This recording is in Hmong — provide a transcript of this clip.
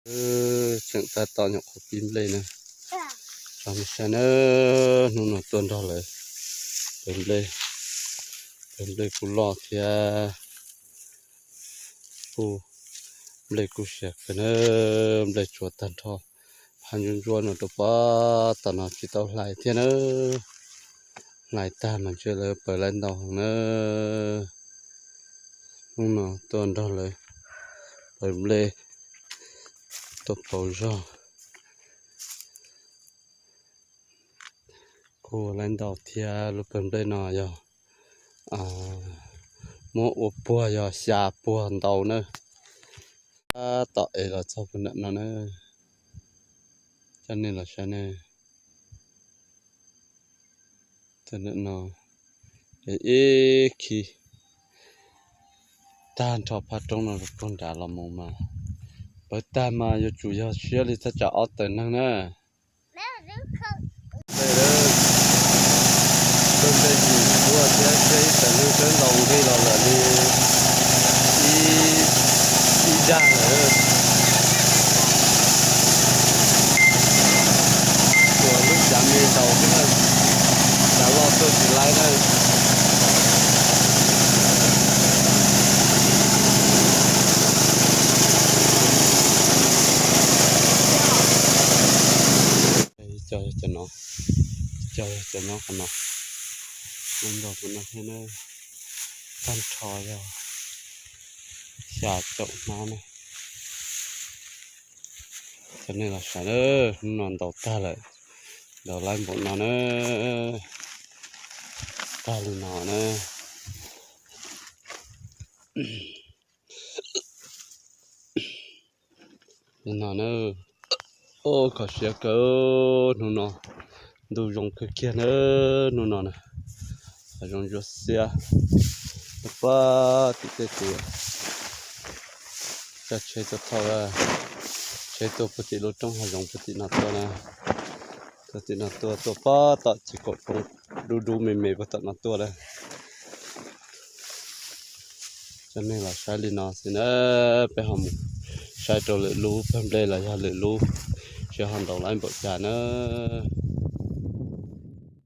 Tseem tab tom nyuam qhuav pib nplej na. Tso nej saib na, hnub no tuaj nrog lawv pawv nplej. Pawv nplej kuj loj thiab, kuj, nplej kuj siav kawg na. Nplej tshuav tag nrho, phab ntsuab ntsuab no rau pab tom no tsis tau hlais thiab na. Hlais tag mas ntshe lawv pawv lawv ntau heev na. Hnub no tuaj nrog lawv pawv nplej, tuaj pauv zog. Kuj lawv ntau thiab, lub pawg nplej no yog muab ua puag yog xya puag ntau na. Tab tom ev los txog puag nram no na, coj nej los saib ne. Ntawm no, ib khib tag nrho phab roob no puag nrad los mus mas, pawv tag mas yuav tsum yog siab li thaj tsam ob tawm neeg na. Pawg nplej yim tuaj thiab, siab ib tawm neeg, twb ntaus nqi los lawm li ib, ib dag lawm. Tsuas lub cav me ntaus xwb na, cav loj tuaj tsis laib na. Cov, cov no, cov, cov nyob qhov no, nyob nrog tus no thiab na, tag nrho yog xya caum hnab na. Cov nej los saib na, hnub no ntaus tag lawm, ntaus laib npaum no na, tag li no na. Li no na, o, kho siab kawg hnub no, ntuj zoo kawg kiag na, hnub no na, zoo ntsuab xiab, pab tim tej tus coj tsheb tuaj thauj, tsheb tuaj puag tim lub roob hav zoov puag tim no tuaj na, tuaj tim no tuaj, tuaj pab tom ces kaum roob dub dub me me puag tom no tuaj na. Coj nej los saib li no xwb na, peb ho mus saib rau lwm lub pawg nplej los yog lwm lub, seb ho ntaus laib npaum cas na.